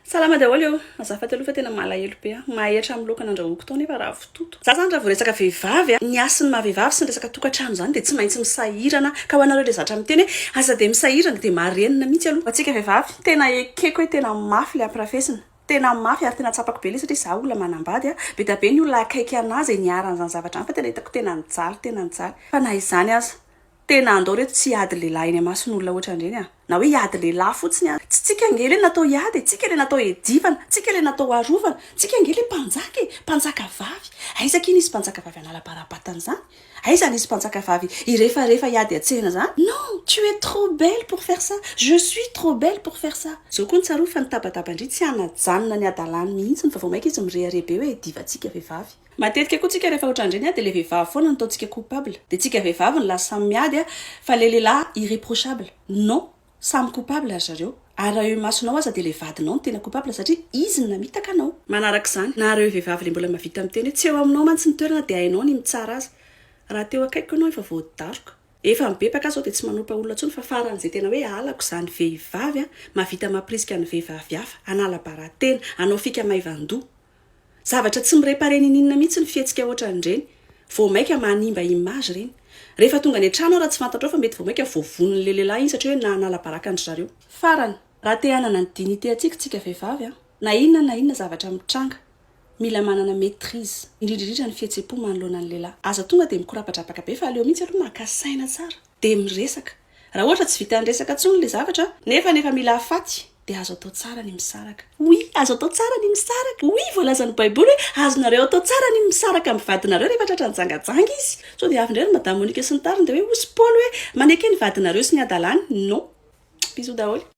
Salama daholo eo. Azafady aloha fa tena malahelo be aho. Mahetra amin'ny laoka nandrahoako tao nefa ravitoto. Za zany raha vao resaka vehivavy a, ny hasin'ny maha vehivavy sy ny resaka tokantrano zany dia tsy maintsy misahirana. Ka ho anareo le zatra miteny hoe aza dia misahirana dia marenina mihitsy aloha. Ho antsika vehivavy, tena ekeko hoe tena mafy le ampirafesina. Tena mafy ary tena tsapako be le satria za olona manambady a. Be dia be ny olona akaiky anah izay niharan'izany zavatra izany fa tena hitako tena nijaly, tena nijaly. Fa na izany aza, Tena andao reto tsy hiady lehilahy eny amason'olona ohatran'ireny a! Na hoe hiady lehilahy fotsiny aza. Tsy tsika ange le natao hiady e, tsika le natao hiadivana, tsika le natao harovana, tsika ange le mpanjaka e, mpanjaka vavy. Aiza akia nisy mpanjaka vavy hanala barabatana izany? Aiza nisy mpanjaka vavy hirefarefa hiady an-tsena izany? Non, tu es trop belle pour faire ça, je suis trop belle pour faire ça. Zao koa no tsarovy fa ny tabataban-dry tsy hanajanona ny hadalany mihitsy fa vao maika izy mirehareha be hoe divantsika vehivavy. Matetika koa tsika rehefa otran'ireny dia le vehivavy foana no ataontsika coupable, dia tsika vehivavy no lasa samy miady fa le lehilahy irreprochable, non, samy coupable ry zareo, ary raha eo imasonao aza dia le vadinao no tena coupable satria izy no namitaka anao. Manarak'izany, na ireo vehivavy le mbola mahavita miteny hoe tsy eo aminao mantsy ny toerana dia hainao ny mitsara azy, raha teo akaikiko ianao efa voadaroka, efa mibebaka aho zao dia tsy manopa olona intsony fa faran'izay tena hoe halako izany vehivavy mahavita mampirisika ny vehivavy hafa hanala bara-tena, hanao fika maivan-doha. Zavatra tsy mi-reparer niniana mihitsy ny fihetsika ohatran'ireny. Vao maika manimba image ireny. Rehefa tonga any an-trano aho raha tsy fantatrao fa mety vao maika voavonon'ilay lehilahy iny satria hoe nanala baraka an-dry zareo. Farany, raha te hanana ny dignité antsika tsika vehivavy an, na inona na inona zavatra mitranga, mila manana maitrise, indrindra indrindra ny fihetsem-po manoloana ny lehilahy. Aza tonga dia mikorapadrapaka be fa aleo mihitsy aloha maka saina tsara, dia miresaka. Raha ohatra tsy vitan'ny resaka intsony ilay zavatra, nefa nefa mila hafaty, dia azo atao tsara ny misaraka. Oui, azo atao tsara ny misaraka. Oui, voalazan'ny Baiboly hoe azonareo atao tsara ny misaraka amin'ny vadinareo rehefa tratra nijangajanga izy. Sao dia avy indray ry Madame Monica sy ny tariny dia hoe hozy Paoly hoe maneke ny vadinareo sy ny hadalany. Non. Bisous daholo.